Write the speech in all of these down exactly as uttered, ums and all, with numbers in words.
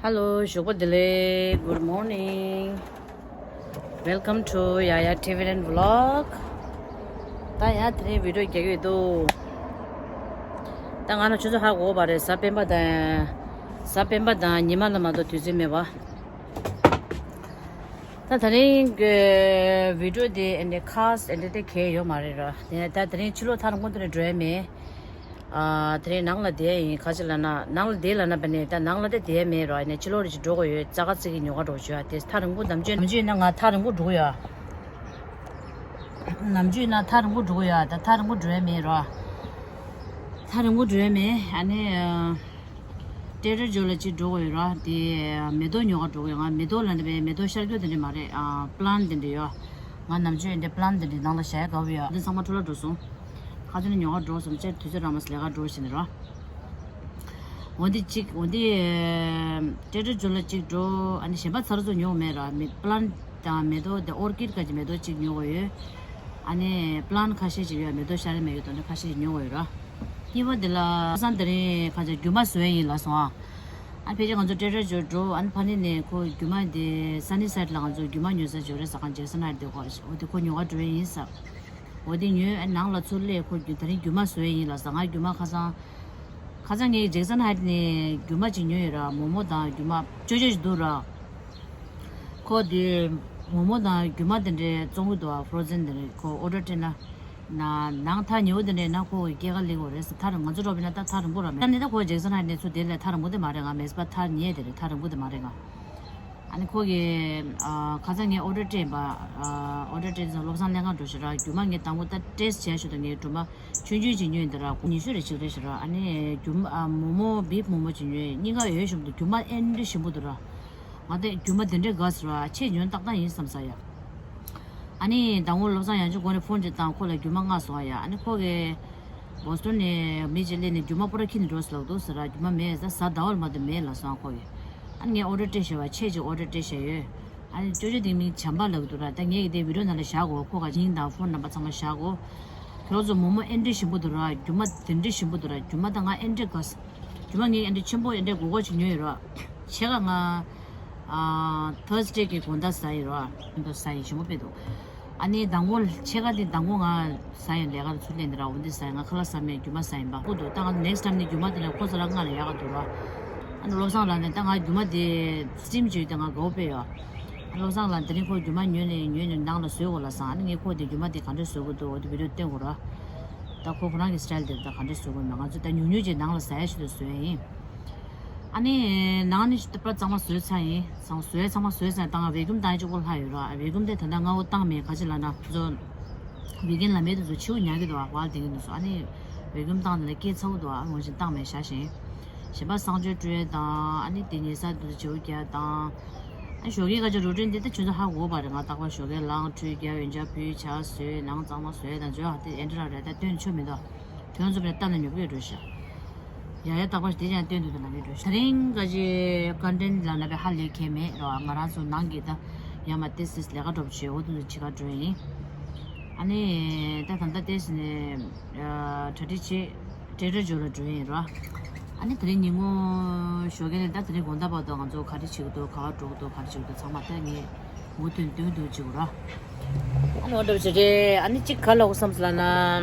Hello, ཞོགས་པ་བདེ་ལེགས། Good morning. Welcome to Yaya T V and Vlog. ད་ཡང་དེ་རིང་བི་ཌི་ཡོ་རྒྱག་གི་ཡོད་དོ། ད་ང་ལ་ཆུ་ཚོད་ཧ་གོ་བ་རེད། གཟའ་སྤེན་པ་དང་། གཟའ་སྤེན་པ་དང་ཉི་མ་ལ་མ་གཏོགས་དུས་ཚོད་མེད་པ། ད་དེ་རིང་གི་བི་ཌི་ཡོ་དེ་ཨེ་འདྲ་ཁ་སི་ཨེ་འདྲ་དེ་གས་ཡོད་མ་རེད་ར། དེ་ད་དེ་རིང་ཕྱི་ལོགས་ཐག་རིང་པོ་དེ་འདྲ་འགྲོ་ཡ་མེད། ཨ། དེ་རིང་ནང་ལ་བསྡད་ཡིན། ཁ་ཅིག་ལབ་ན་ནང་ལ་བསྡད་ལབ་ན་བ་ནི་ད་ནང་ལ་དེ་བསྡད་མེད་ར། ཡིན་ནའི་ཕྱི་ལོགས་རེ་ཞིག་འགྲོ་དགོས་ཡོད། རྩྭ་ཁ་རྩེ་གི་ཉོ་ག་འགྲོ་བྱོས་ཨ། དེ་ཐག་རིང་པོ་ནམ་རྒྱུན་ནམ་རྒྱུན་ཡིན་ན་ང་ཐག་རིང་པོ་འགྲོ་གི་ཡོད། ནམ་རྒྱུན་ཡིན་ན་ཐག་རིང་པོ་འགྲོ་གི་ཡོད། ད་ཐག་རིང་པོ་འགྲོ་ཡ་མེད་ར། ཐག་རིང་པོ་འགྲོ་ཡ་མེད། ཨ་ནི་ཨ། ཀྲེ་ཌར་ཇོ་ལ་ཅིག་འགྲོ་དགོས་ཡོད་ར། དེ་མེ་ཏོག་ཉོ་ག་འགྲོ་དགོས་ཡོད། ང་མེ་ཏོག་ལབ་ན་བས་མེ་ཏོག་ཤར་རྒྱུ་དེ་འདྲ་མ་རེད། ཨ། པི་ལན་དེ་འདྲ་ཡོད། ང་ནམ་རྒྱུན་འདི་པི་ལན་དེ་འདྲ་ནང་ལ་བཞག་ཡ་དགའ་བོ་ཡོད། འདི་ཚང་མ་འཕྲོ་བརླག་འགྲོ་སོང་། ཁ་ཚོན་ཉོ་ག་འགྲོ་སོང་། ཅེར་དུས་ཚོད་རག་མ་སོང་། ལས་ཀ་འགྲོ་བཞིན་ར། འོ་འདི་གཅིག་འོ་འདི་ཀྲེ་ཌར་ཇོ་ལ་གཅིག་འགྲོ། ཨ་ནི་གཞན་པ་ཚར་ཚོ་ཉོ་མེད་ར། མི་པི་ལན་དང་མེ་ཏོག་དེ་ཨོར་ཀིཌ་ག་གི་མེ་ཏོག་གཅིག་ཉོ་དགོས་ཡོད། ཨ་ནི་པི་ལན་ཁ་ཤས་ཅིག་ཡོད། མེ་ཏོག་ཤར་མེད་ཡོད་དོ་འདྲ་ཁ་ཤས་ཅིག་ཉོ་དགོས་ཡོད་ར། གཉིས་པ་དེ་ལ་བློ་བཟང་དེ་རིང་ཁ་ཆེ་རྒྱུ་མ་བཟོ་ཡ་ཡིན་ལབ་སོང་ཨ། ཨ་ཕལ་ཆེར་ང་ཚོ་ཀྲེ་ཌར་ཇོ་འགྲོ། ཨ་ནི་ཕ་ནི་ནས་ཁོ་རྒྱུ་མ་དེ་སན་ནི་སའེ་ཌི་ལ་ང་ཚོ་རྒྱུ་མ་ཉོ་ས་ཅིག་ཡོད་རེད་ཟེར་ག་ཇེག་སན་ཧའེ་ཊི་དེ་ཁོ་འོ་དེ་ཁོ་ཉོ་ག་འགྲོ་ཡ་ཡིན་ས། འོ་དེ་ཉོས། ཨ་ནང་ལ་ཚུར་སླེབས། ཁོ་རྒྱུ་དེ་རིང་རྒྱུ་མ་བཟོ་ཡ་ཡིན་ལབ་ས། ང་རྒྱུ་མ་ཁ་སང་། ཁ་སང་ངས་ཇེག་སན་ཧའེ་ཊི་ནས་རྒྱུ་མ་ཅིག་ཉོས་ཡོད་ར། མོག་མོག་དང་རྒྱུ་མ་ཅོ་ཅོ་ཞིག་འདུག་ར། ཁོ་དེ་མོག་མོག་དང་རྒྱུ་མ་དེ་འདྲའི་བཙོང་གི་འདུག་ཨ། ཕོ་རོ་ཛན་དེ་འདྲ། ཁོ་ཨོ་ཌར་སྤྲད་ན། ན་ནང་ཐག་ཉེ་བོ་དེ་འདྲ་ན་ཁོ་གི་སྐྱེད་ཀ་ལེགས་པོ་རེད་ཟེར། ཐག་རིང་། ང་ཚོ་འགྲོ་བས་ན་ད་ཐག་རིང་པོ་ར་མེད། ད་ནི་ད་ཁོ་ཇེག་སན་ཧའེ་ཊི་ནས་ཚུར་དེ་ལས་ཐག་རིང་པོ་དེ་མ་རེད། ང་མེས་པ་ཐག་ཉེ་དེ་རེད། ཐག་རིང་པོ་དེ་མ་རེད་ང་། ཨ་ནི་ཁོ་གི་ཨ་ཁ་སང་ངས་ཨོ་ཌར་སྤྲད་པ། ཨ་ཨོ་ཌར་སྤྲད་ཙང་བློ་བཟང་ལྷན་ཁང་འགྲོ་ཞེས་ར། རྒྱུ་མ་ངས་དང་པོ་ད་ཊེ་སི་ཊི་བྱས་ཞུ་དང་། ངས་རྒྱུ་མ་ཆུང་ཆུང་ཅིག་ཉོས་ཡིན་ད་ར། ཉི་ཤུ་རེ་ཅིག་རེད་ཞེས་ར། ཨ་ནི་རྒྱུ་མ་ཨ་མོག་མོག་བིབ་མོག་མོག་ཅིག་ཉོས། སྙིང་ག་ཡོད་ཞུམ་འདུག་རྒྱུ་མ་ཨེ་འདྲ་ཞིམ་པོ་འདུག་ར། ང་དེ་རྒྱུ་མ་དེ་འདྲའི་དགའ་ཟེར་བ། ཆེས་ཉོན་ཏག་ཏག་ཡིན་བསམ་ས་ཡ། ཨ་ནི་དང་པོ་བློ་བཟང་ཡང་ཅིག་སྒོ་ནས་ཕོན་ཅིག་བཏང་། ཁོ་ལ་རྒྱུ་མ་མངགས་སོང་ཡ། ཨ་ནི་ཁོ་གིས་བོ་སི་ཊོན་ནས་མི་ཅིག་སླེབས་ནས་རྒྱུ་མ་པུ་ར་ཁྱེར་ནས་འགྲོ་ཟེར་ལབ་འདུག་ཟེར་ར། རྒྱུ་མ་མེད་ཟེར། གཟའ་ཟླ་བ་ལ་མ་གཏོགས་མེད་ལབ་སོང་ཁོ་གིས། ཨ་ནི་ངས་ཨོ་ཌར་སྤྲད་བཞག་པ། ཆེས་ཅིག་ཨོ་ཌར་སྤྲད་བཞག་ཡོད། ཨ་ནི་ཅོ་ཅོ་དེ་མིང་བྱམས་པ་ལབ་ཀྱི་འདུག་ར། ད་ངས་ཀྱི་དེ་བི་ཌི་ཡོ་ནང་ལ་བཞག་གོ། ཁོ་ག་མིང་དང་ཕོན་ནམ་བར་ཚང་མ་བཞག་གོ། ཁྱོད་ཚོ་མོག་མོག་ཨེ་འདྲ་ཞིམ་པོ་འདུག་ར། རྒྱུ་མ་དེ་འདྲ་ཞིམ་པོ་འདུག་ར། རྒྱུ་མ་ད་ང་ཨེ་འདྲ་དགའ། རྒྱུ་མ་ངས་ཨེ་འདྲ་ཆེན་པོ་ཨེ་འདྲ་མགོ་སྐོར་ཅིག་ཉོས་ཡོད་ར། ཕྱེད་ཀ་ང་ཨ་ཐར་སི་ཌེ་གི་དགོང་དག་ཟ་ཡིན་ར། འདུག་ཟ་ཡིན། ཞིམ་པོ་དཔེ་འདུག་ཨ་ནི་མདང་དགོང་ཕྱེད་ཀ་དེ་མདང་དགོང་ང་ཟ་ཡིན། ལས་ཀ་ལ་ཚུར་སླེབས་ནས་ར། འོ་འདི་ཟ་ཡིན། ང་ཁ་ལག་ཟ་མེད། རྒྱུ་མ་ཟ་ཡིན་པ་ཁོ་འདུག་ད་ང་ནེག་སི་ཊའིམ་ནས་རྒྱུ་མ་དེ་ལ་ཁོ་ཚོ་ལ་མངགས་ནས་ཡག་ག་འདུག་ར། ཨ་ནི་བློ་བཟང་ལགས་ནས་ད་ང་རྒྱུ་མ་དེ་སི་ཊིམ་བྱས་ཡོད་དེ་ང་དགའ་བོ་དཔེ་ཡོད། ཨ་ནི་བློ་བཟང་ལགས་དེ་རིང་ཁོ་རྒྱུ་མ་ཉོས་ནས་ཉོས་ནས་ནང་ལ་བཟོས་དགོས་ལབ་སོང་། ཨ་ནི་ངས་ཁོ་དེ་རྒྱུ་མ་དེ་ག་འདྲ་བཟོ་དགོས་འདུག་འོ་དེ་བི་ཌི་ཡོ་སྟོན་དགོས་ར། ད་ཁོ་ཁོ་རང་གི་སི་ཊའིལ་དེ་ད་ག་འདྲ་བཟོ་དགོས་མེད། ང་ཚོ་ད་ཉུང་ཉུང་ཅིག་ནང་ལ་ཟ་ཡ་ཆེད་དུ་བཟོས་ཡིན། ཨ་ནི་ནང་ནི་ད་པར་གཙང་མ་བཟོས་ཚར་ཡིན། ཚང་བཟོས་ཚང་མ་བཟོས་ཚར། ད་ང་བེ་ཀུམ་བཏང་ཡ་གཅིག་པོ་ལྷག་ཡོད་ར། བེ་ཀུམ་དེ་ད་ལྟ་སྔ་བོ་བཏང་མེད། ག་ཅི་ལབ་ན་ཚོ་བི་གན་ལ་མེད་དུ་ཚོ་ཕྱིའུ་ཉར་གི་འདུག་ཨ་ཝལ་དེ་གི་འདུག་སོ། ཨ་ནི་བེ་ཀུམ་བཏང་དེ་ལ་སྐྱེས་ཚ་བོ་འདུག་ཨ་ངོ་ཞིག་བཏང་མེད་བཞག་བཞིན། གཞན་པ་གསང་སྤྱོད་སྤྲོད་ཡ་དང་། ཨ་ནི་དེ་ཉལ་ས་དུ་བྱེའུ་རྒྱག་དང་། ཨ་ཞོགས་ཀས་ཁ་ཅིག་རུ་ཊིན་དེ་ད་ཁྱོད་ཚོ་ཧ་གོ་བ་རེད། ང་རྟག་པར་ཞོགས་ཀས་ལངས། ཁྲུས་རྒྱག་འོན་ཀྱང་བུས་ཇ་བཟོས། ནང་གཙང་མ་བཟོས་དང་བཟོས་ཨ་དེ་ཨེ་འདྲ་ར་རེད། ད་སྟོན་ཆོ་མི་འདུག་ཁྱོད་ཚོ་བས་ལྟ་ན་ཉོབ་ཀྱི་འགྲོ་ཤག་ཡ་ཡ་རྟག་པར་དེ་ཀྱང་སྟོན་དུ་དུ་ལ་མི་འགྲོ་ཤག་དེ་རིང་ག་ཅི་ཀོན་ཊེན་ཊི་ལ་ན་བའི་ཧ་ལས་ཁྱད་མེད་ར། ང་རང་ཚོ་ནང་གི་ད་ཡ་མ་ཏེ་སིས་ལས་ཀ་སྒྲུབ་བྱེད་འོ་དུ་དུ་བྱེད་ག་འགྲོ་ཡིན། ཨ་ནི་ད་ད་ལྟ་ཏེ་སི་ནས་གྲ་སྒྲིག་བྱེད། ཀྲེ་ཌར་ཇོ་ལ་འགྲོ་ཡིན་ར། ཨ་ནི་དེ་རིང་ཉིན་མོ་ཞོགས་ཀས་ནས་ད་དེ་རིང་དགོང་དག་བར་དུ་ང་ཚོ་ག་རེ་བྱེད་ཀྱི་འདུག་ག་པར་འགྲོ་གི་འདུག་ག་རེ་བྱེད་ཀྱི་འདུག་ཚང་མ་ད་ངས་མུ་མཐུད་མདུན་དུ་བྱེད་དགོས་ར། ཨ་ནི་འོ་འདྲ་བྱེད་རེད། ཨ་ནི་གཅིག་ག་ལབ་དགོས་བསམ་སོང་ལབ་ན།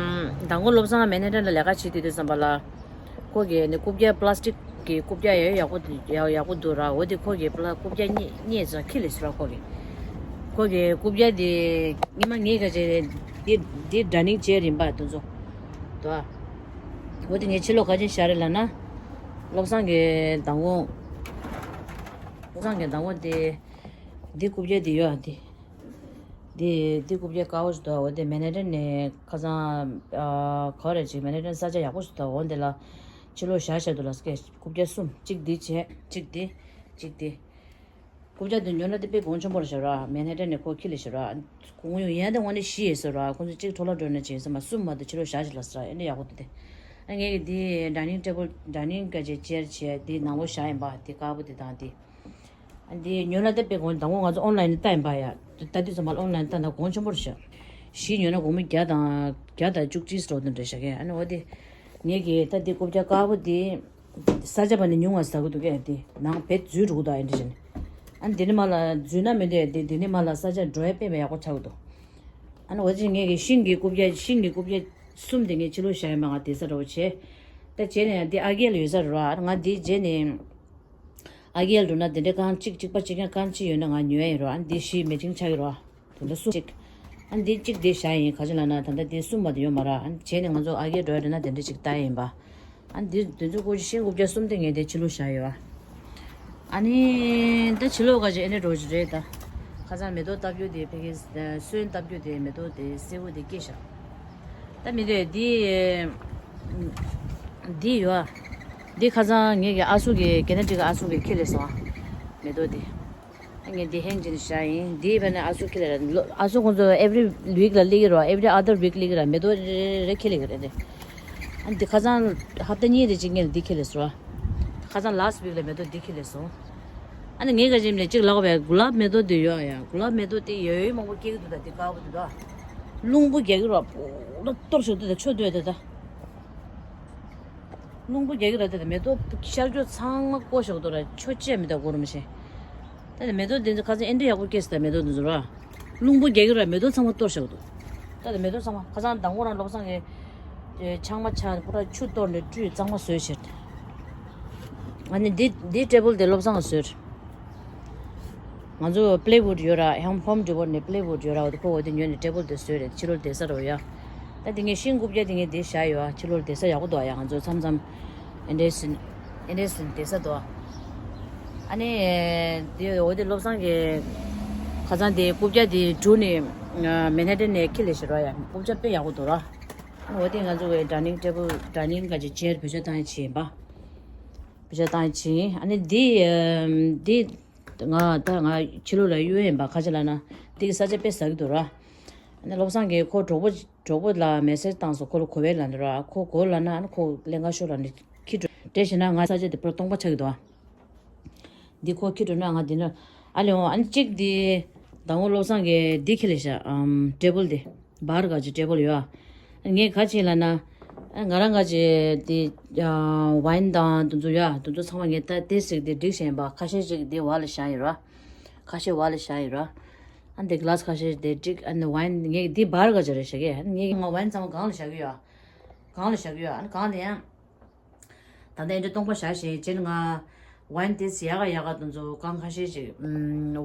མདང་དགོང་བློ་བཟང་མན་ཧེ་ཊན་ལ་ལས་ཀ་བྱེད་དུས་དུས་ཙམ་པ་ལ། ཁོ་གིས་ནི་རྐུབ་བཀྱག་པ་ལ་སི་ཊིག་གི་རྐུབ་བཀྱག་ཡག་ཡག་པོ་ཡག་ཡག་པོ་འདུག་ར། འོ་དེ་ཁོ་གིས་པ་ལ་རྐུབ་བཀྱག་རྙེད་རྙེད་ཙང་ཁྱི་ལས་སུ་ར་ཁོ་གིས། ཁོ་གིས་རྐུབ་བཀྱག་དེ་སྔོན་མ་ངས་ག་ཅེ་དེ་དེ་ཌ་ནིང་བྱས་རིམ་པ་དེ་ཚོ་འདུག་ཨ། འོ་དེ་ངས་ཕྱི་ལོགས་ག་ཅེ་བཞག་རེད་ལབ་ན། བློ་བཟང་གི་མདང་དགོང་། བློ་བཟང་གི་མདང་དགོང་དེ། འདི་རྐུབ་བཀྱག་དེ་ཡོད་ཨ་དེ། འདི་འདི་རྐུབ་བཀྱག་དཀར་པོ་ཞིག་འདུག་འོ་དེ་མན་ཧེ་ཊན་ནས་ཁ་སང་ཨ་ག་རེ་ཅིག་མན་ཧེ་ཊན་ས་ཆ་ཡག་པོ་ཞིག་འདུག་འོ་འདི་ལ་ཕྱི་ལོགས་བཞག་བཞག་འདུག་ལ་སྐད་རྐུབ་བཀྱག་གསུམ། གཅིག་འདི་བྱས། གཅིག་འདི། གཅིག་འདི། རྐུབ་བཀྱག་འདི་ཉོ་ན་དེ་དཔེ་གོང་ཆེན་པོ་རེད་ཤག་ར། མན་ཧེ་ཊན་ནས་ཁོ་ཁྱི་ལས་ཤག་ར། གོང་ཡོང་ཡན་དེ་དངོས་གནས་ཞི་ཡས་སོ་ར། ཁོང་ཚོ་གཅིག་འཕྲོ་བརླག་འགྲོ་ན་བྱས་སོ་མ་གསུམ་མ་གཏོགས་ཕྱི་ལོགས་བཞག་བཞག་ལ་སོ་ར། ཨེ་འདྲ་ཡག་པོ་འདུག་དེ། ཨ་ངས་ཀྱི་འདི་ཌའི་ནིང་ཊེ་བལ་ཌའི་ནིང་ག་ཅེ་ཅེར་བྱས་འདི་ནང་ལོགས་བཞག་ཡིན་པ། འདི་དཀར་པོ་འདི་དང་འདི། འདི་ཉོ་ལ་དེ་དཔེ་གོང་དང་པོ་ང་ཚོ་ཨོན་ལ་ཡིན་ལྟ་ཡིན་པ་ཡ། ད་དུས་ཙམ་པ་ཨོན་ལ་ཡིན་ལྟ་ན་གོང་ཆེན་པོ་རེད་ཤག་གཞི་ཉོ་ན་སྒོར་མོ་བརྒྱ་དང་བརྒྱ་དང་བཅུ་གཅིག་སོགས་དེ་འདྲ་ཤག་གི། ཨ་ནི་འོ་དེ། ངས་ཀྱི་ད་འདི་རྐུབ་བཀྱག་དཀར་པོ་འདི། ས་ཆ་བ་ནི་ཉུང་བ་ཟ་གི་འདུག་གས་དེ་ནང་བེད་འཛུལ་འགྲོ་གི་འདུག་ཨ་འདྲ་བྱས་ནས། ཨ་ནི་དེ་ནི་མ་ལ་འཛུལ་ན་མི་འདོད་དེ་དེ་ནི་མ་ལ་ས་ཆ་འགྲོ་ཡ་དཔེ་མི་ཡག་པོ་ཆགས་ཀྱི་འདུག་ཨ་ནི་འོ་ཅི་ངས་ཀྱི་ཤིང་གི་རྐུབ་བཀྱག་ཤིང་གི་རྐུབ་བཀྱག་གསུམ་དེ་ངས་ཕྱི་ལོགས་བཞག་ཡིན་པ། ང་དེ་ས་འདྲ་བོ་བྱས། ད་བྱས་ནས་འདི་ཨ་རྒྱལ་ཡོད་ས་རེད་བ། ང་འདི་བྱས་ནས་ཨ་རྒྱལ་འགྲོ་ན་དེ་འདྲའི་རྐང་གཅིག་གཅིག་པ་གཅིག་རྐྱང་རྐང་གཅིག་ཡོད་ན་ང་ཉོ་ཡ་ཡིན་རོ། ཨ་འདི་བཞི་མེ་ཅིང་ཆགས་ཀྱི་རོ། དེ་འདྲ་གསུམ་གཅིག་ཨ་འདི་གཅིག་འདི་བཞག་ཡིན། ག་ཅི་ལབ་ན་ད་ལྟ་འདི་གསུམ་པ་དེ་ཡོད་མ་ར། ཨ་བྱས་ནས་ང་ཚོ་ཨ་རྒྱལ་འགྲོ་ཡ་འགྲོ་ན་དེ་འདྲ་ཅིག་ལྟ་ཡ་ཡིན་པ། ཨ་འདི་དེ་ཚོ་ཀོ་ཅི་ཤིང་རྐུབ་བཀྱག་གསུམ་དེ་ངས་དེ་ཕྱི་ལོགས་བཞག་ཡོད། ཨ་ནི་ད་ཕྱི་ལོགས་ག་ཅི་ཨེ་འདྲ་འགྲོ་ཅི་རེད་ད། ཁ་སང་མེ་ཏོག་བཏབ་རྒྱུ་དེ་ཕ་གི་སོན་བཏབ་རྒྱུ་དེ་མེ་ཏོག་དེ་སེར་པོ་དེ་སྐྱེས་ཤག་ད་མི་འདོད་འདི། འདི་ཡོད། འདི་ཁ་སང་ངེད་ཀྱི་ཨ་སུ་གི་ཀེ་ན་ཌི་གི་ཨ་སུ་གི་ཁྱེར་སླེབས་སོང་ཨ། མེ་ཏོག་འདི། ངས་འདི་ཧེང་ཅིན་བཞག་ཡིན། འདི་བས་ན་ཨ་སུ་ཁྱེར་སླེབས་ར། ཨ་སུ་ཁོང་ཚོ་every week ལ་སླེབས་ཀྱི་རོ། every other week སླེབས་ཀྱི་ར། མེ་ཏོག་རེ་རེ་ཁྱེར་སླེབས་ཀྱི་རེད་དེ། ཨ་འདི་ཁ་སང་ཧབ་ཏ་གཉིས་རེ་ཅིག་ངས་འདི་ཁྱེར་སླེབས་སོང་ཨ། ཁ་སང་last week ལ་མེ་ཏོག་འདི་ཁྱེར་སླེབས་སོང་། ཨ་ནི་ངས་ག་ཅིམ་ལས་གཅིག་ལབ་པས། གུ་ལབ་མེ་ཏོག་དེ་ཡོད་ཡ། གུ་ལབ་མེ་ཏོག་དེ་ཡོད་ཡོད་མང་པོ་སྐྱེ་གི་འདུག་ད་དེ་དཀར་པོ་དེ་དོ། རླུང་བུ་རྒྱག་གི་ར་པོ་ལ་གཏོར་ཞོག་དེ་ད་ཆོ་དོད་དེ་ད། རླུང་བུ་རྒྱག་གི་ར་དེ་ད་མེ་ཏོག་ཤར་རྒྱུ་ཚང་མ་བཀོ་ཞོག་དོ་ར་ཆོ་ཅེས་མི་ད་གོ་རུ་མི་ཤེས། ད་དེ་མེ་ཏོག་དེ་ཚོ་ཁ་སང་ཨེ་འདྲ་ཡག་པོ་སྐྱེས་སི་ད་མེ་ཏོག་དེ་ཚོ་ར། རླུང་བུ་རྒྱག་གི་ར་མེ་ཏོག་ཚང་མ་གཏོར་ཞོག་དོ། ད་དེ་མེ་ཏོག་ཚང་མ་ཁ་སང་དང་པོ་རང་བློ་བཟང་གི་ཆང་མ་ཆ་པོ་ར་ཆུ་གཏོར་ནས་བཀྲུས་གཙང་མ་བཟོས་ཕྱིར། ཨ་ནི་འདི་འདི་ཊེ་བལ་དེ་བློ་བཟང་གིས་བཟོས། ང་ཚོ་པི་ལེ་ཝུཌ་ཡོད་ར། ཧོམ་ཧོམ་ཌི་པོ་ནས་པི་ལེ་ཝུཌ་ཡོད་ར། འོ་དེ་ཁོ་འོ་དེ་ཉོས་ནས་ཊེ་བལ་དེ་བཟོས་རེད། ཕྱི་ལོགས་བསྡད་ས་རོ་ཡ། ད་དེ་ངས་ཤིང་རྐུབ་བཀྱག་དེ་ངས་དེ་བཞག་ཡོད་ཨ། ཕྱི་ལོགས་བསྡད་ས་ཡག་པོ་འདུག་ཨ་ཡ། ང་ཚོ་མཚམས་མཚམས་ཨེ་འདྲས་ཨེ་འདྲས་བསྡད་ས་འདུག་ཨ། ཨ་ནི་དེ་འོ་དེ་བློ་བཟང་གིས་ཁ་སང་དེ་རྐུབ་བཀྱག་དེ་བསྒྲུགས་ནས་མན་ཧ་ཊན་ནས་ཁྱེར་སླེབས་ཤག་ར་ཡ། རྐུབ་བཀྱག་དཔེ་ཡག་པོ་འདུག་ར། ཨ་ནི་འོ་དེ་ང་ཚོ་གི་ཌའི་ནིང་ཊེ་བལ་ཌའི་ནིང་ག་ཅིག་ཅེར་བེད་སྤྱོད་བཏང་ཡ་ཆེད་ཡིན་པ། བེད་སྤྱོད་བཏང་ཡ་ཆེད་ཡིན། ཨ་ནི་འདི་འདི་ང་ད་ང་ཕྱི་ལོགས་ལ་གཡུག་ཡིན་པ། ཁ་ཆེ་ལབ་ན་འདི་གི་ས་ཆ་དཔེ་ཟ་གི་འདུག་ར། ཨ་ནི་བློ་བཟང་གིས་ཁོ་གྲོགས་པོ་གྲོགས་པོ་ལ་མེ་སེ་ཇི་བཏང་སོང་། ཁོ་ལ་གོ་བས་ལབ་འདུག་ར། ཁོ་གོ་ལབ་ན་ཨ་ནི་ཁོ་ཀླན་ཀ་ཤོར་ལབ་ནས་ཁྱི་འགྲོ་བྲེ་བྱས་ན་ང་ས་ཆ་དེ་པུ་ར་སྟོང་པ་ཆགས་ཀྱི་འདུག་ཨ། འདི་ཁོ་ཁྱི་འགྲོ་ན་ང་འདི་ན་ཨ་ལེ་འོང་། ཨ་ནི་གཅིག་འདི་དང་པོ་བློ་བཟང་གིས་འདི་ཁྱེར་སླེབས་ཤག་ཨམ་ཊེ་བལ་འདི། བར་ག་ཅིག་ཊེ་བལ་ཡོད་ཨ། ངས་ག་ཅིག་ལབ་ན། ང་རང་ག་ཅིག་དེ་ཝའི་ན་དང་དེ་ཚོ་ཡོད་ཨ། དེ་ཚོ་ཚང་མ་ངས་ད་ཏེ་ཞིག་དེ་སྒྲིག་བཞག་ཡིན་པ། ཁ་ཤས་ཅིག་དེ་བར་ལ་བཞག་ཡིན་ར། ཁ་ཤས་བར་ལ་བཞག་ཡིན་ར། ཨ་འདི་གི་ལཱ་སི་ཁ་ཤས་དེ་སྒྲིག་ཨ་ནི་ཝའི་ན་ངས་འདི་བར་ག་ཅིག་རེད་བཞག་གི། ཨ་ནི་ངས་ང་ཝའི་ན་ཚང་མ་སྒང་ལ་བཞག་གི་ཡོད་ཨ། སྒང་ལ་བཞག་གི་ཡོད་ཨ། ཨ་ནི་སྒང་དེ་ཡང་། ད་ལྟ་ཨེ་འདྲ་སྟོང་པ་བཞག་བཞག་བྱས་ནས་ང་ཝའི་ན་ཏེ་སི་ཡག་ག་ཡག་ག་དེ་ཚོ་རྐང་ཁ་ཤས་ཅིག་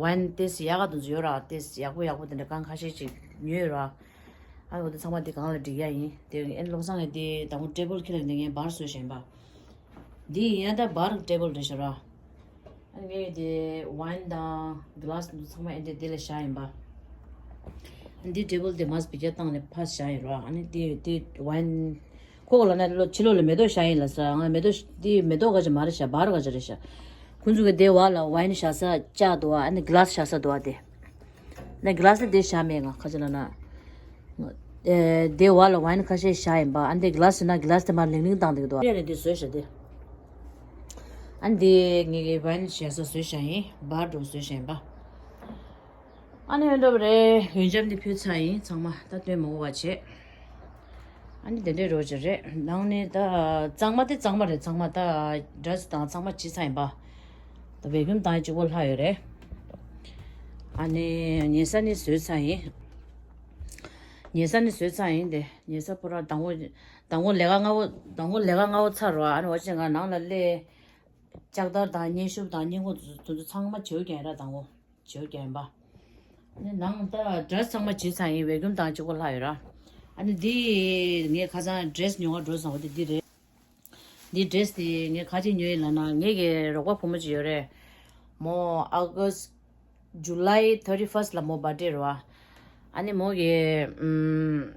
ཝའི་ན་ཏེ་སི་ཡག་ག་དེ་ཚོ་ཡོད་ར། ཏེ་སི་ཡག་པོ་ཡག་པོ་དེ་འདྲ་རྐང་ཁ་ཤས་ཅིག་ཉོས་ཡོད་ར། ཨ་འོ་དེ་ཚང་མ་དེ་སྒང་ལ་སྒྲིག་ཡ་ཡིན། དེ་ཨེ་བློ་བཟང་གིས་དེ་དང་པོ་ཊེ་བལ་ཁྱེར་ལ་འདི་ངས་བར་བཟོས་བཞག་ཡིན་པ། འདི་ཡིན་ན་ད་བར་ཊེ་བལ་རེད་ཤག་ར། ཨ་ངས་དེ་ཝའི་ན་དང་གི་ལཱ་སི་དེ་ཚོ་ཚང་མ་ཨེ་འདྲ་དེ་ལ་བཞག་ཡིན་པ། འདི་ཊེ་བལ་དེ་མར་བེད་སྤྱོད་བཏང་ནས་ཕར་བཞག་ཡིན་ར། ཨ་ནི་དེ་དེ་ཝའི་ན་ཁོ་གོ་ལབ་ན་ལོ་ཕྱི་ལོགས་ལ་མེ་ཏོག་བཞག་ཡིན་ལབ་ས། ང་མེ་ཏོག་དེ་མེ་ཏོག་ག་ཅིག་མ་རེད་ཤག་བར་ག་ཅིག་རེད་ཤག་ཁོང་ཚོ་གི་དེ་བར་ལ་ཝའི་ན་བཞག་ས་ལྕགས་འདུག་ཨ། ཨ་ནི་གི་ལཱ་སི་བཞག་ས་འདུག་ཨ། དེ་ནས་གི་ལཱ་སི་དེ་བཞག་མེད། ང་ག་ཅིག་ལབ་ན། ཨེ་དེ་བར་ལ་ཝའི་ན་ཁ་ཤས་བཞག་ཡིན་པ། ཨ་ནི་དེ་གི་ལཱ་སི་ན་གི་ལཱ་སི་དེ་མར་ལིང་ལིང་བཏང་བསྡད་ཀྱི་འདུག་ཨ། ཨེ་ནས་དེ་བཟོས་ཤག་དེ། ཨ་ནི་དེ་ངེད་ཀྱི་ཝའི་ན་བཞག་ས་བཟོས་བཞག་ཡིན། བར་འདྲ་བོ་བཟོས་བཞག་ཡིན་པ། ཨ་ནི་འདྲ་བོ་རེད། ཡོན་ཆབ་འདི་ཕུལ་ཚར་ཡིན། ཚང་མ་ད་སྟོན་མ་དགོས་པ་བྱས། ཨ་ནི་དེ་འདྲའི་རོ་ཅིག་རེད། ནང་ནས་ད་གཙང་མ་དེ་གཙང་མ་རེད། ཚང་མ་ད་ཌེ་རེ་སི་དང་ཚང་མ་བྱས་ཚར་ཡིན་པ། ད་བེ་ཀུམ་བཏང་གཅིག་པོ་ལྷག་ཡོད་རེད། ཨ་ནི་ཉལ་ས་ནི་བཟོས་ཚར་ཡིན། ཉལ་ས་ནི་བཟོས་ཚར་ཡིན་ཏེ། ཉལ་ས་པུ་ར་དང་པོ་དང་པོ་ལས་ཀ་སྔ་པོ་དང་པོ་ལས་ཀ་སྔ་པོ་ཚར་རོ། ཨ་ནི་འོ་ཅིག་ང་ནང་ལ་སླེབས། ལྕགས་དར་དང་སྙན་ཤུབས་དང་སྙན་ཁུང་དེ་ཚོ་ཚང་མ་བྱེའུ་རྒྱན་ར་དང་པོ། བྱེའུ་རྒྱན་པ། ཨ་ནི་ནང་ད་ཌེ་རེ་སི་ཚང་མ་བྱས་ཚར་ཡིན། བེ་ཀུམ་བཏང་གཅིག་པོ་ལྷག་ཡོད་ར། ཨ་ནི་འདི་ངས་ཁ་སང་ཌེ་རེ་སི་ཉོ་ག་འགྲོ་སོང་བ་དེ་འདི་རེད། འདི་ཌེ་རེ་སི་དེ་ངས་ག་ཅིག་ཉོས་ཡིན་ལབ་ན། ངེད་ཀྱི་རོགས་པ་བུ་མོ་ཅིག་ཡོད་རེད། མོ་ཨ་གོ་སི་ཇུ་ལའི་ཐར་ཊི་ཕར་སི་ཊི་ལ་མོ་བར་ཌེ་རེད་བ། ཨ་ནི་མོ་གི་ཨམ།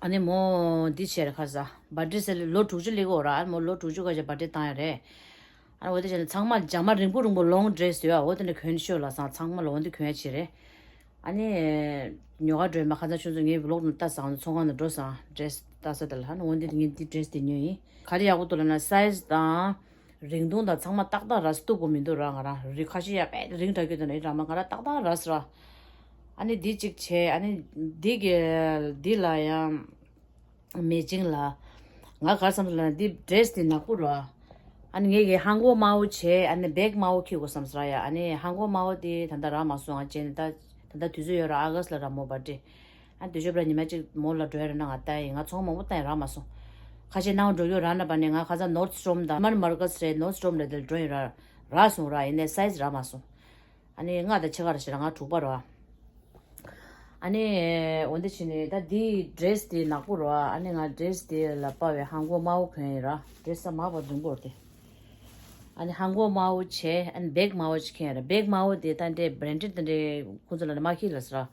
ཨ་ནི་མོ་འདི་བྱས་རེད་ཁ་ས། བར་ཌེ་ཟེར་ལོ་དྲུག་ཅུ་སླེབས་ཀྱི་ཡོད་ར། ཨ་ནི་མོ་ལོ་དྲུག་ཅུ་ག་ཅིག་བར་ཌེ་བཏང་ཡ་རེད། ཨ་ནི་འོ་དེ་བྱས་ན་ཚང་མ་ཇ་མ་རིང་པོ་རིང་པོ་ལོང་ཌེ་རེ་སི་ཡོད་ཨ། འོ་དེ་འདྲ་གྱོན་ཤོག་ལབ་སོང་། ཚང་མ་ལ་འོ་འདི་གྱོན་ཡ་བྱས་རེད། ཨ་ནི་ཉོ་ག་འགྲོ་ཡིན་པ། ཁ་སང་ཁྱོད་ཚོ་ངའི་བི་ལོག་ནང་ལྟ་སོང་། ཚོང་ཁང་ནང་འགྲོ་སོང་། ཌེ་རེ་སི་ལྟ་ས་དེ་ལ། ཨ་ནི་འོ་འདི་ངས་འདི་ཌེ་རེ་སི་དེ་ཉོས་ཡིན། ག་རེ་ཡག་པོ་འདུག་ལབ་ན་སའི་ཛི་དང་། རིང་ཐུང་དང་ཚང་མ་ཏག་ཏག་ར། སྟུག་པོ་མི་འདུག་ར། ང་རང་རི་ཁ་ཤས་ཡ་བས་རིང་དྲགས་ཀྱི་འདུག་ན་ཡིན་ར། མ་ང་རང་ཏག་ཏག་ར་སི་ར། ཨ་ནི་འདི་གཅིག་བྱས། ཨ་ནི་འདི་གི་འདི་ལ་ཡང་མེ་ཅིང་ལ། ང་ག་རེ་བསམ་སོང་ལབ་ན་འདི་ཌེ་རེ་སི་འདི་ནག་པོ་ར། ཨ་ནི་ངས་ཀྱི་ཧང་གོ་དམར་པོ་བྱས། ཨ་ནི་བེག་དམར་པོ་འཁྱེར་དགོས་བསམ་སོང་ར་ཡ། ཨ་ནི་ཧང་གོ་དམར་པོ་དེ་ད་ལྟ་རག་མ་སོང་། ཨ་བྱས་ནས་ད་ད་ལྟ་དུས་ཚོད་ཡོད་ར། ཨ་ག་སི་ལ་ར་མོ་བར་ཌེ། ཨ་ནི་དུས་ཚོད་ར་ཉི་མ་གཅིག་མོ་ལ་འགྲོ་ཡ་ར་ན་ང་ལྟ་ཡིན། ང་ཚོང་མང་པོ་བཏང་ཡིན་རག་མ་སོང་། ཁ་ཤས་ནང་འགྲོ་རྒྱུ་རག་ན་པ་ནས། ང་ཁ་སང་ནོར་ཌི་སི་ཊོམ་དང་མར་མར་ཀ་སི་རེད། ནོར་ཌི་སི་ཊོམ་རེད། དེ་ལ་འགྲོ་ཡིན་ར། རག་སོང་ར། ཡིན་ནའི་སའི་ཛི་རག་མ་སོང་། ཨ་ནི་ལྔ་དང་ཕྱེད་ཀ་ར་ཞེ་ར་ང་དྲུག་པ་ར། ཨ་ནི་འོ་འདི་བྱས་ནས་ད་འདི་ཌི་རེ་སི་དེ་ནག་པོ་ར། ཨ་ནི་ང་ཌི་རེ་སི་དེ་ལ་དཔའ་བའི་ཧང་གོ་དམར་པོ་གོན་ཡིན་ར། ཌི་རེ་སི་ས་མ་པ་འཛུམ་པོ་ར་དེ། ཨ་ནི་ཧང་གོ་དམར་པོ་བྱས། ཨ་ནི་བེག་དམར་པོ་ཅིག་འཁྱེར་ཡིན་ར། བེག་དམར་པོ་དེ་ད་འདྲའི་བྷི་རན་ཌེཌ་དེ་འདྲའི་ཁོང་ཚོ་ལ་ནི་མ་འཁྱེར་ལ་ཟེར་ར།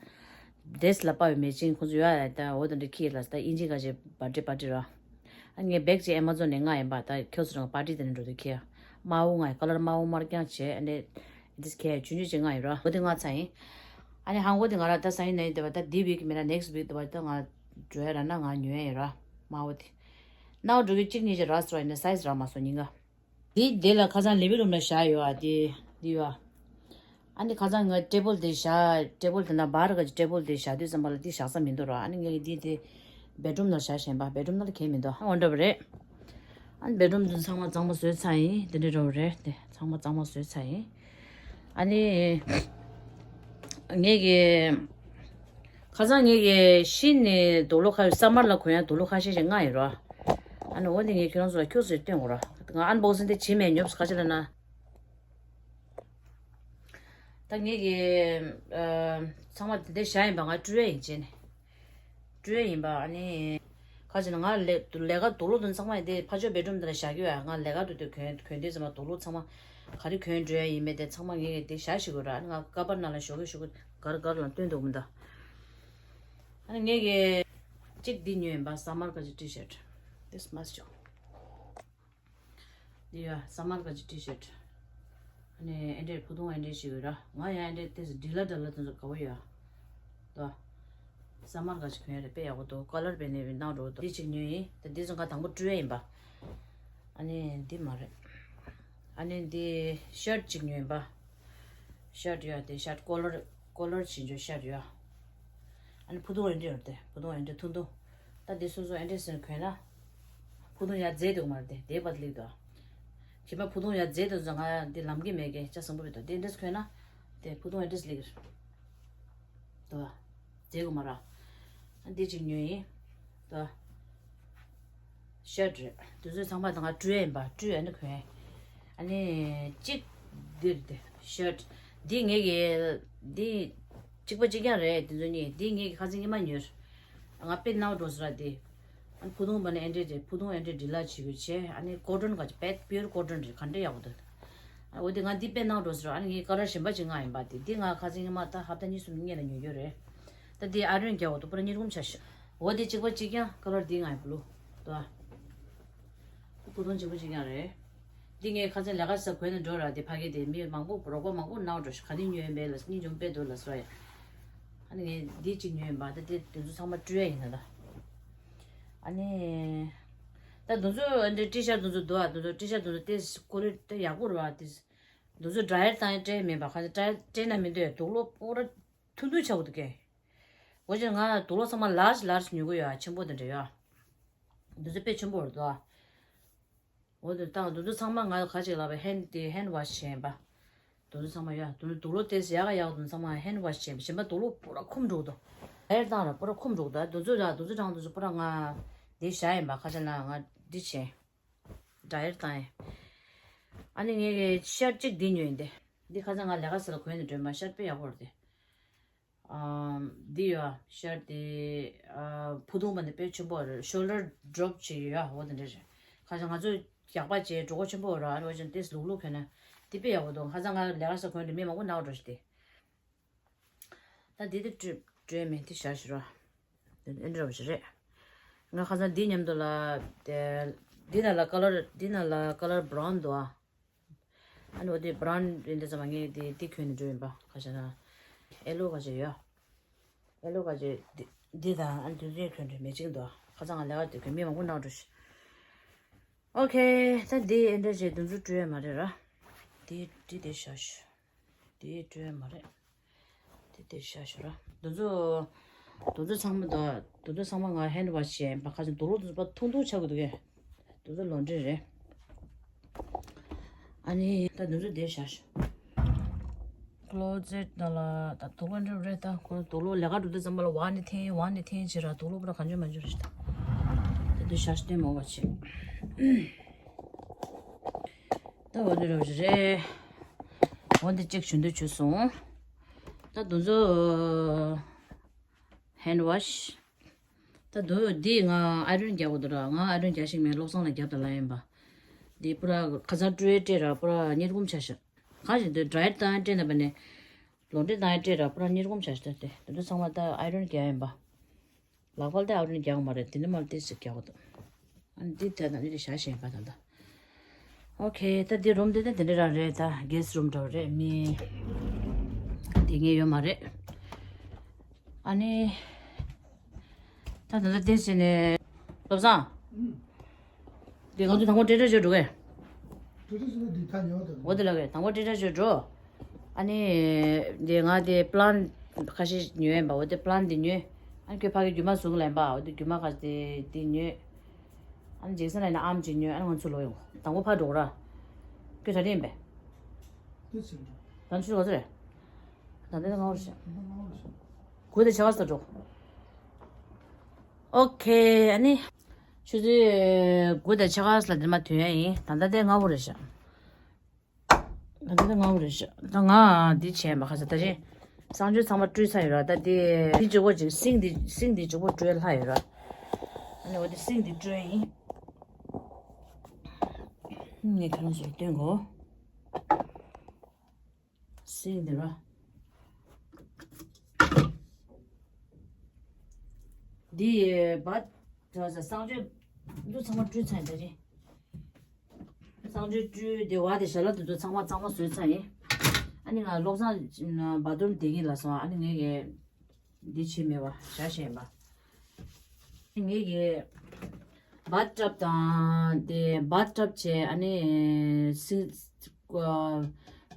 ཌི་རེ་སི་ལ་དཔའ་བའི་མེ་ཅིང་ཁོང་ཚོ་ཡོད་ཡ། ད་འོ་དེ་འདྲ་འཁྱེར་ལ་ཟེར། ད་དབྱིན་ཇི་ག་ཅིག་བར་ཌེ་པར་ཊི་ར། ཨ་ངས་བེག་ཅིག་ཨེ་མ་ཛོན་ནས་མངགས་ཡིན་པ། ད་ཁྱོད་ཚོ་རང་པར་ཊི་དེ་འདྲ་འགྲོ་དུས་འཁྱེར། དམར་པོ་མངགས་ཡིན། ཀ་ལར་དམར་པོ་དམར་རྐྱང་བྱས། ཨ་ནི་འདི་འཁྱེར་ཆུང་ཆུང་ཅིག་མངགས་ཡིན་ར། འོ་དེ་མངགས་ཚར་ཡིན། ཨ་ནི་ཧང་གོ་དེ་ང་ར་ད་སང་ཉིན་གནངས་ཉིན་དེ་བ། ད་འདི་ཝིག་མིན་ན་ནེག་སི་ཊི་ཝིག་དེ་བ། ད་ང་འགྲོ་ཡ་ར་ན་ང་ཉོ་ཡ་ཡིན་ར། དམར་པོ་དེ། ནང་འགྲོ་གི་གཅིག་གཉིས་ཅིག་རག་སོང་ར། ཡིན་ནའི་སའི་ཛི་རག་མ་སོང་། ཉིན་ག་འདི་དེ་ལ་ཁ་སང་ལིབ་རུམ་ལ་བཞག་ཡོད་ཨ། དེ་འདི་ཡོད་ཨ། ཨ་ནི་ཁ་སང་ང་ཊེ་བལ་དེ་བཞག་ཊེ་བལ་དེ་ན་བར་ག་ཅིག་ཊེ་བལ་དེ་བཞག་དུས་ཙམ་པ་ལ་དེ་བཞག་ས་མི་འདུག་ར། ཨ་ནི་ངས་དེ་དེ་བེད་རུམ་ནང་བཞག་བཞིན་པ། བེད་རུམ་ནང་ལ་གས་མི་འདུག་ཨ། འོ་འདྲ་བ་རེད། ཨ་ནི་བེད་རུམ་དུ་ཚང་མ་གཙང་མ་བཟོས་ཚར་ཡིན། དེ་འདྲ་འདྲ་བ་རེད། དེ་ཚང་མ་གཙང་མ་བཟོས་ཚར་ཡིན། ཨ་ནི་ངས་ཀྱི་ཁ་སང་ངས་ཀྱི་ཤི་ནས་དུག་ལོག་ཁ་ས་མར་ལ་གོན་ཡ་དུག་ལོག་ཁ་ཤས་ཤིག་མངགས་ཡིན་ར། ཨ་ནི་འོ་དེ་ངས་ཁྱོད་རང་ཚོ་ལ་ཁྱུག་ཙམ་སྟོན་དགོས་ར། ང་ཨན་བོག་སིང་དེ་བྱེད་མེད། ཉོབ་ཁ་ཤས་ལ་ན། ད་ངས་ཀྱི་ཨ་ཚང་མ་དེ་འདྲ་བཞག་ཡིན་པ། ང་སྤྲོད་ཡ་ཡིན་བྱས་ནས། སྤྲོད་ཡ་ཡིན་པ། ཨ་ནི་ཁ་ཅིག་ན་ང་ལས་ལས་ཀ་དུག་ལོག་དོན་ཚང་མ་ཡིན་དེ་ཕ་ཆོས་བེད་རུམ་དེ་ལ་བཞག་གི་ཡོད་ཡ། ང་ལས་ཀ་དུ་དུ་གོན་གོན་དུས་ཚང་མ་དུག་ལོག་ཚང་མ་ག་རེ་གོན་འགྲོ་ཡ་ཡིན་མེད་དེ་ཚང་མ་ངས་དེ་བཞག་ཤིག་དགོས་ར། ཨ་ནི་ང་ཀ་པར་ནང་ལ་ཞོག་གི་ཞོག་གི་གར་གར་ལ་སྟོན་འདུག་མི་འདའ། ཨ་ནི་ངས་ཀྱི་གཅིག་འདི་ཉོས་ཡིན་པ། སམ་མར་ག་ཅིག་ཊི་ཤར་ཊི། This must do. འདི་ཡ་སམ་མར་ག་ཅིག་ཊི་ཤར་ཊི། ཨ་ནི་ཨེ་འདྲས་ཕུ་ཐུང་ཨེ་འདྲས་ཞིག་ཡོད་ར། ང་ཡང་ཨེ་འདྲས་དེ་འདྲ་ལ་འདྲ་ལ་དེ་ཚོ་དགའ་བོ་ཡོད། ད་སམ་མར་ག་ཅིག་གོན་ཡ་རེད། དཔེ་ཡག་པོ་འདུག་ཀ་ལར་དཔེ་ནས་ནང་འགྲོ་འདུག་འདི་གཅིག་ཉོས་ཡིན། ད་འདི་ཚོ་ང་དང་པོ་སྤྲོད་ཡ་ཡིན་པ། ཨ་ནི་འདི་མ་རེད། ཨ་ནི་འདི་ཤར་ཊི་གཅིག་ཉོས་ཡིན་པ། ཤར་ཊི་ཡ་དེ་ཤར་ཊི་ཀོ་ལར་ཀོ་ལར་བྱེད་འཇོག་ཤར་ཊི་ཡ། ཨ་ནི་ཕུ་ཐུང་ཨེ་འདྲས་ཡོད་དེ། ཕུ་ཐུང་ཨེ་འདྲས་ཐུང་ཐུང་། ད་འདི་སོ་སོ་ཨེ་འདྲས་ཟེར་གོན་ན། ཕུ་ཐུང་ཡ་མཛེས་འདུག་མ་རེད་དེ། དེ་བར་ལིག་དོ། ཁྱེད་པ་ཕུ་ཐུང་ཡ་མཛེས་འདུག་ཟེར་ང་འདི་ལམ་གི་མེད་གི་ཅག་བཟང་པོ་རེད་དོ། དེ་ཨེ་འདྲས་གོན་ན། དེ་ཕུ་ཐུང་ཨེ་འདྲས་ལིག་དོ། མཛེས་གོ་མ་ར། ཨ་འདི་གཅིག་ཉོས་ཡིན། དོ། ཤར་ཊི་རེད། དེ་ཚོ་ཚང་མ་ད་ང་སྤྲོད་ཡ་ཡིན་པ། སྤྲོད་ཡ་ནི་གོན། ཨ་ནི་གཅིག་འདིར་དེ་ཤར་ཊི། འདི་ངས་ཀྱི་འདི་གཅིག་པ་གཅིག་རྐྱང་རེད། དེ་ཚོ་གཉིས། འདི་ངས་ཀྱི་ཁ་སང་ཉི་མ་ཉོས། ང་དཔེ་ནའོ་འགྲོ་ཟེར་ར་དེ། ཨ་ནི་ཕུ་ཐུང་པ་ནི་ཨེ་འདྲས་རེད། ཕུ་ཐུང་ཨེ་འདྲས་འདི་ལ་བྱེད་དགོས་བྱས། ཨ་ནི་ཀོ་ཊོན་ག་ཅིག་པེད་པིའུར་ཀོ་ཊོན་རེད། ག་འདྲས་ཡག་པོ་འདུག་འོ་དེ་ང་འདི་དཔེ་ནའོ་འགྲོ་ཟེར་ར། ཨ་ནི་ངས་ཀ་ལར་གཞན་པ་ཅིག་མངགས་ཡིན་པ། དེ་འདི་ང་ཁ་སང་ཉི་མ་ད་ཧབ་ཏ་གཉིས་གསུམ་སྔོན་ལ་ཉོས་ཡོད་རེད། ད་འདི་ཨ་རོན་རྒྱག་འོ་དུ་པུ་ར་གཉིས་སྒོམ་ཆ་ཤག་འོ་དེ་གཅིག་པ་གཅིག་རྐྱང་ཀ་ལར་འདི་ང་ཡི་བུ་ལུ། དོ། ཕུ་ཐུང་གཅིག་པ་གཅིག་རྐྱང་རེད། འདི་ངས་ཁ་སང་ལས་ཀ་ས་གོན་ནས་འགྲོ་ར། དེ་ཕ་གི་དེ་མི་མང་པོ་རོགས་པ་མང་པོ་ནའོ་འགྲོ་ཤག་ག་དེ་ཉོས་མེད་ལ་སྙིང་རྗེ་མོ་དཔེ་འདུག་ལ་ཟེར་བ་ཡ། ཨ་ནི་ངས་འདི་གཅིག་ཉོས་ཡིན་པ། ད་དེ་དེ་ཚོ་ཚང་མ་སྤྲོད་ཡ་ཡིན་ན་ད། ཨ་ནི། ད་དེ་ཚོ་འདི་ཊི་ཤར་ཊི་དེ་ཚོ་འདུག་ཨ། དེ་ཚོ་ཊི་ཤར་ཊི་དེ་ཚོ་དེ་ཀོ་ལི་ཊི་ཡག་པོ་རེད་བ། དེ་དེ་ཚོ་ཌ་རའི་ཡར་བཏང་ཡ་སྤྲད་མེད་པ། ཁ་སང་ཌ་རའི་ཡར་སྤྲད་ན་མི་འདོད་དུག་ལོག་པོ་ར། ཐུང་ཐུང་ཆགས་འདུག་གས། འོ་ཅེ་ང་དུག་ལོག་ཚང་མ་ལར་ཇི་ལར་ཇི་ཉོ་གི་ཡོད་ཨ། ཆེན་པོ་དེ་འདྲ་ཡོད་ཨ། དེ་ཚོ་དཔེ་ཆེན་པོ་རེད་འདུག་ཨ། འོ་དེ་དང་དེ་ཚོ་ཚང་མ་ང་ག་ཅིག་ལབ་པ་ཧེན་དེ་ཧེན་ཝ་ཤི་བྱས་པ། དེ་ཚོ་ཚང་མ་ཡོད་ཨ། དེ་ཚོ་དུག་ལོག་དེ་ཡག་ག་ཡག་དེ་ཚོ་ཚང་མ་ཧེན་ཝ་ཤི་བྱས་པ། གཞན་པ་དུག་ལོག་པོ་ར་འཁུམ་འགྲོ་གི་འདུག་ཧེར་བཏང་ར་པོ་ར་འཁུམ་འགྲོ་གི་འདུག་དེ་ཚོ་ལ་དེ་ཚོ་གྲང་དེ་ཚོ་པོ་ར་ང་དེ་བཞག་ཡིན་པ། ཁ་ཅིག་ན་ང་འདི་བྱས། ཌ་རའི་ཡར་བཏང་ཡིན། ཨ་ནི་ངས་ཤར་ཊི་གཅིག་འདི་ཉོས་ཡིན་ཏེ། འདི་ཁ་སང་ང་ལས་ཀ་ས་ལ་གོན་ནས་འགྲོ་ཡིན་པ། ཤར་ཊི་དཔེ་ཡག་པོ་རེད་དེ། ཨམ། འདི་ཡོད་ཤར་ཊི་དེ། ཨ། ཕུ་ཐུང་པ་འདི་དཔེ་ཆེན་པོ་རེད། ཤོལ་ཌར་ཌོབ་བྱས་ཡོད་ཡ། འོ་དེ་འདྲ་རེད། ཁ་སང་ང་ཚོ་རྒྱག་པ་བྱས་གྲོད་ཁོག་ཆེན་པོ་ར། ཨ་ནི་འོ་ཅན་ཏེས་ལུག་ལུག་གྱོན་ན་འདི་དཔེ་ཡག་པོ་འདུག་ཁ་སང་ང་ལས་ཀ་ས་གོན་དུས་མི་མང་པོ་ནའོ་འགྲོ་ཤི་དེ། ད་འདི་དེ་སྤྲོད་སྤྲོད་མེད་དེ་བཞག་ཤི་ར། འདི་འདྲ་བ་ཞིག་རེད། ང་ཁ་སང་འདི་མཉམ་དུ་ལ་དེ། འདི་ན་ལ་ཀ་ལར་འདི་ན་ལ་ཀ་ལར་བྷ་རའུན་འདུག་ཨ། ཨ་ནི་འོ་དེ་བྷ་རའུན་རེད་འདི་ཙམ་ངས་དེ་དེ་གྱོན་ནས་འགྲོ་ཡིན་པ། ཁ་ཤ་ན་ཨེ་ལོ་ག་ཅེ་ཡོད། ཨེ་ལོ་ག་ཅེ་འདི་འདི་དང་ཨ་ནི་དེ་ཚོའི་གྱོན་འདྲ་མེ་ཅིང་འདུག་ཁ་སང་ང་ལས་ཀ་དེ་གྱོན་མི་མང་པོ་ནང་འགྲོ་ཤི། ཨོ་ཁེ། ད་འདི་ཨེ་འདྲ་ཅེ་དུང་ཚོ་སྤྲོད་ཡ་མ་རེད་ར། དེ་དེ་དེ་ཤ་ཤ། དེ་སྤྲོད་ཡ་མ་རེད། དེ་དེ་ཤ་ཤ་ར། དུང་ཚོ་དུང་ཚོ་ཚང་མ་དང་དུང་ཚོ་ཚང་མ་ང་ཧེན་ཝ་ཤི་བྱས་པ། ཁ་ཅིག་དུག་ལོག་དུང་ཚོ་པ་ཐུང་ཐུང་ཆགས་ཀྱི་འདུག་གས། དུང་ཚོ་ལོ་འདྲེ་རེད། ཨ་ནི་ད་འདི་ཚོ་བསྡད་བཞག་ཤག་ཀློ་ཛེཊ་ནང་ལ་ད་དུག་ལོག་འདྲ་རེད། ད་ཁོ་དུག་ལོག་ལས་ཀ་འགྲོ་དུས་ཙམ་པ་ལ་འོག་ནས་འཐེན་འོག་ནས་འཐེན་བྱས་ར། དུག་ལོག་པུ་ར་གང་བྱུང་མང་བྱུང་རེད་ཤག་ད་འདི་བཞག་ཤག་སྟོན་མོ་བ་བྱེད། ད་འོ་འདི་རུ་རེད། འོ་འདི་གཅིག་བྱུང་དུས་བྱུང་སོང་། ད་འདི་ཚོ་ཧེན་ཝ་ཤི། ད་འདི་འདི་ང་ཨའི་རོན་རྒྱག་དགོས་འདུག་ར། ང་ཨའི་རོན་རྒྱག་ཤེས་མེད། བློ་བཟང་ལ་རྒྱབ་དང་ལ་ཡིན་པ། འདི་པུ་ར་ཁ་སང་སྤྲོས་སྤྲས་ར་པུ་ར་གཉེར་སྒོམ་ཆ་ཤག་གང་ཞིག་འདི་ཌ་ཡེཊ་བཏང་སྤྲས་ན་པ་ནས་ལོ་འདྲེ་བཏང་སྤྲས་ར་པུ་ར་གཉེར་སྒོམ་ཆ་ཤག་ད་དེ་འདི་ཚོ་ཚང་མ་ད་ཨའི་རོན་རྒྱག་ཡིན་པ། ལག་པ་ལ་ད་ཨའི་རོན་རྒྱག་མ་རེད། དེ་ནི་མ་ལ་ཏོག་ཙམ་རྒྱག་དགོས་འདུག་ཨ་ནི་འདི་ད་ད་འདི་རེད་བཞག་ཤེས་ཡིན་པ་ད་ད། ཨོ་ཁེ། ད་འདི་རུམ་འདི་ད་འདི་འདྲ་རང་རེད། ད་གེ་སི་ཊི་རུམ་འདྲ་བ་རེད། མི་དེ་ངེས་ཡོད་མ་རེད། ཨ་ནི་ད་ད་ལྟ་དེ་བྱས་ནས་བློ་བཟང་། ཨུམ། དེ་ང་ཚོ་དང་པོ་སྤྲད་སྤྲད་བྱས་འགྲོ་གས། སྤྲད་སྤྲད་བྱས་ན་འདི་ད་ཉོ་དང་། འོ་དེ་ལ་གས་དང་པོ་སྤྲད་སྤྲད་བྱས་འགྲོ། ཨ་ནི་དེ་ང་དེ་པི་ལན་ཁ་ཤས་ཉོས་ཡིན་པ། འོ་དེ་པི་ལན་དེ་ཉོས། ཨ་ནི་ཁྱོད་ཕ་གི་རྒྱུ་མ་བཟུང་ལེན་པ། འོ་དེ་རྒྱུ་མ་ཁ་དེ་དེ་ཉོས། ཨ་ནི་ཇེག་སན་ལ་ཡིན་ན་ཨམ་ཅིག་ཉོས། ཨ་ནི་ང་ཚོ་ལོག་ཡོང་། དང་པོ་ཕར་འགྲོ་ར། ཁྱོད་གྲ་སྒྲིག་ཡིན་པས། དེ་ཚོ་འགྲོ། ད་ཚོད་ག་ཚོད་རེད། ད་ལྟ་ང་འོར་ཤག་དགུ་དང་ཕྱེད་ཀ་ཙམ་འགྲོ། ཨོ་ཁེ། ཨ་ནི་ཆུ་ཚོད་དགུ་དང་ཕྱེད་ཀ་ཙམ་ལ་འདིར་མ་ཐོན་ཡ་ཡིན། ད་ལྟ་དེ་ང་འོར་ཤག་ད་ལྟ་དེ་ང་འོར་ཤག་ད་ང་འདི་བྱས་མ་ཁ་ས་ད་རེད། གསང་སྤྱོད་ཚང་མ་བཀྲུས་ཚར་ཡོད་ར། ད་དེ་དེ་གཅིག་པོ་ཅིག་སིང་དེ་སིང་དེ་གཅིག་པོ་བཀྲུས་ལྷག་ཡོད་ར། ཨ་ནི་འོ་དེ་སིང་དེ་བཀྲུས་ཡིན། ངས་ཁྱོད་རང་ཚོར་སྟོན་གོ། སིང་དེ་ར། འདི་བ་ད་ས་གསང་སྤྱོད་འདི་ཚང་མ་བཀྲུས་ཚར་ཡིན་ད་རེད། གསང་སྤྱོད་བཀྲུས་དེ་བ་དེ་ཞལ་ལག་དེ་ཚོ་ཚང་མ་གཙང་མ་བཟོས་ཚར་ཡིན། ཨ་ནི་ང་བློ་བཟང་བ་ཐི་རུམ་བསྡད་ཀྱིན་ལ་སོང་། ཨ་ནི་ངས་ཀྱི་འདི་བྱེད་མེད་པ་བཞག་བཞག་ཡིན་པ། ངས་ཀྱི་བ་ཐི་ཊབ་དང་དེ་བ་ཐི་ཊབ་བྱས། ཨ་ནི་སིང་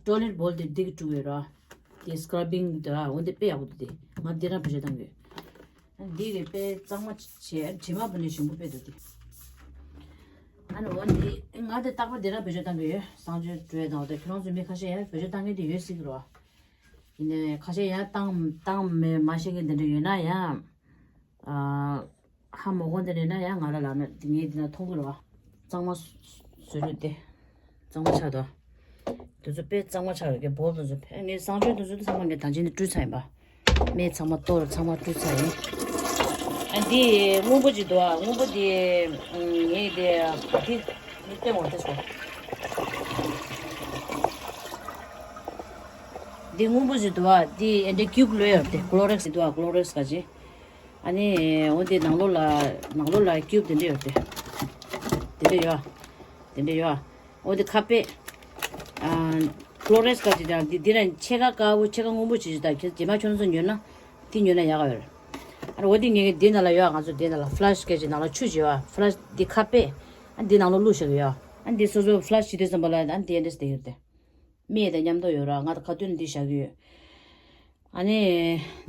ཊོ་ལེཊ་བོལ་དེ་འདི་གི་བཀྲུས་ཡོད་ར། དེ་སི་ཀྲབ་བིང་དེ་ར་འོ་འདི་དཔེ་ཡག་པོ་འདུག་དེ་ང་འདི་རང་བེད་སྤྱོད་བཏང་གི་ཡོད། འདི་གི་དཔེ་གཙང་མ་བྱས། དྲི་མ་བུད་ནས་ཞིམ་པོ་དཔེ་འདུག་དེ། ཨ་ནི་འོ་འདི་ང་དེ་རྟག་པར་འདི་རང་བེད་སྤྱོད་བཏང་གི་ཡོད། གསང་སྤྱོད་བཀྲུས་དང་། འོ་དེ་ཁྱོད་རང་ཚོ་མི་ཁ་ཤས་ཡང་བེད་སྤྱོད་བཏང་མཁན་དེ་ཡོད་སྲིད་ཀྱི་རེད་བ། ཡིན་ནའི་ཁ་ཤས་ཡང་བཏང་བཏང་མེད་མ་ཤེས་མཁན་དེ་འདྲ་ཡོད་ན་ཡང་། ཨ། ཧ་མ་གོ་འདི་ནས་ན་ཡང་ང་ལ་ལབ་ན་འདི་ངས་འདི་ན་མཐོང་གི་རེད་བ། གཙང་མ་བཟོས་རེད་དེ། གཙང་མ་ཆགས་འདུག་དེ་ཚོ་དཔེ་གཙང་མ་ཆགས་རེད། ཀྱི་བོལ་དེ་ཚོ་ཕ་ངས་གསང་སྤྱོད་དེ་ཚོ་ཚང་མ་ངས་ད་ཅི་ནས་བཀྲུས་ཚར་ཡིན་པ། སྨན་ཚང་མ་གཏོར་ཚང་མ་བཀྲུས་ཚར་ཡིན། ཨ་འདི་སྔོན་པོ་ཅིག་འདུག་ཨ་སྔོན་པོ་འདི་ངས་འདི་འདི་འདི་ལྟད་མོ་ལྟ་ཆོག་འདི་སྔོན་པོ་ཅིག་འདུག་ཨ། འདི་ཨེ་འདྲ་ཀིའུབ་ལོས་ཡོད་དེ། ཀློ་རེག་སི་འདུག་ཨ། ཀློ་རེག་སི་ག་ཅི། ཨ་ནི་འོ་དེ་ནང་ལོགས་ལ་ནང་ལོགས་ལ་ཀིའུབ་དེ་འདྲ་ཡོད་དེ། དེ་འདྲ་ཡོད། དེ་འདྲ་ཡོད། འོ་དེ་ཁ་པེ། ཨ། ཀློ་རེག་སི་ག་ཅི་དང་འདི་འདི་ར་ཕྱེད་ཀ་དཀར་པོ་ཕྱེད་ཀ་སྔོན་པོ་ཅིག་ཅིག་དང་རྗེས་མ་ཁྱོད་ཚོ་ཉོས་ན་དེ་ཉོས་ན་ཡག་ག་ཡོད། ཨ་ནི་འོ་དེ་ངས་འདི་ནང་ལ་ཡོད། ང་ཚོ་འདི་ནང་ལ་ཕ་ལ་ཤི་སི་ག་ཅི་ནང་ལ་ཆུ་ཅིག་ཡོད། ཕ་ལ་ཤི་སི་འདི་ཁ་པེ། ཨ་འདི་ནང་ལོགས་བླུགས་བཞག་གི་ཡོད། ཨ་འདི་སོ་སོ་ཕ་ལ་ཤི་སི་ཤི་དུས་ཙམ་པ་ལ་ཨ་འདི་འདྲ་ཞིག་དེ་ཡོད་དེ། སྨན་དང་མཉམ་དུ་ཡོད་ར། ང་དང་ཁ་ཏོན་འདི་བཞག་གི་ཡོད། ཨ་ནི་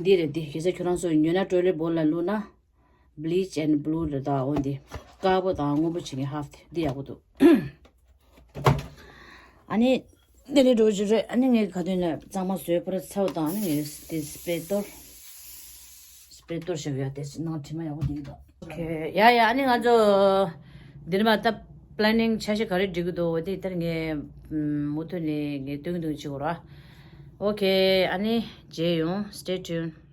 འདི་རེད། འདི་གལ་སྲིད་ཁྱོད་རང་ཚོ་ཉོས་ན་ཊོ་ལེཊ་བོལ་ལ་བླུགས་ན། Bleach and Blue རེད་ད། འོ་འདི་དཀར་པོ་དང་སྔོན་པོ་བྱེད་མཁན་ཧབ་དེ་འདི་ཡག་པོ་འདུག་ཨ་ནི་འདི་ནི་འགྲོ་རྒྱུ་རེད། ཨ་ནི་ངས་ཁ་ཏོན་ལ་གཙང་མ་བཟོས་པར་ཚར་བ་དང་། ཨ་ནི་ངས་འདི་སྤེ་གཏོར་སྤེ་གཏོར་བྱེད་ཡ་དེ་ནང་དྲི་མ་ཡག་པོ་འདུག་ད། ཨོ་ཁེ། ཡ་ཡ། ཨ་ནི་ང་ཚོ་འདིར་མ་ད་པི་ལེ་ནིང་འཆར་གཞི་ག་རེ་སྒྲིག་གི་འདུག་འོ་དེ་ལྟར་ངས་མུ་མཐུད་ནས་ངས་སྟོན་གྱི་འདུག་བྱེད་དགོས་ར། ཨོ་ཁེ། ཨ་ནི་མཇལ་ཡོང་། Stay tuned.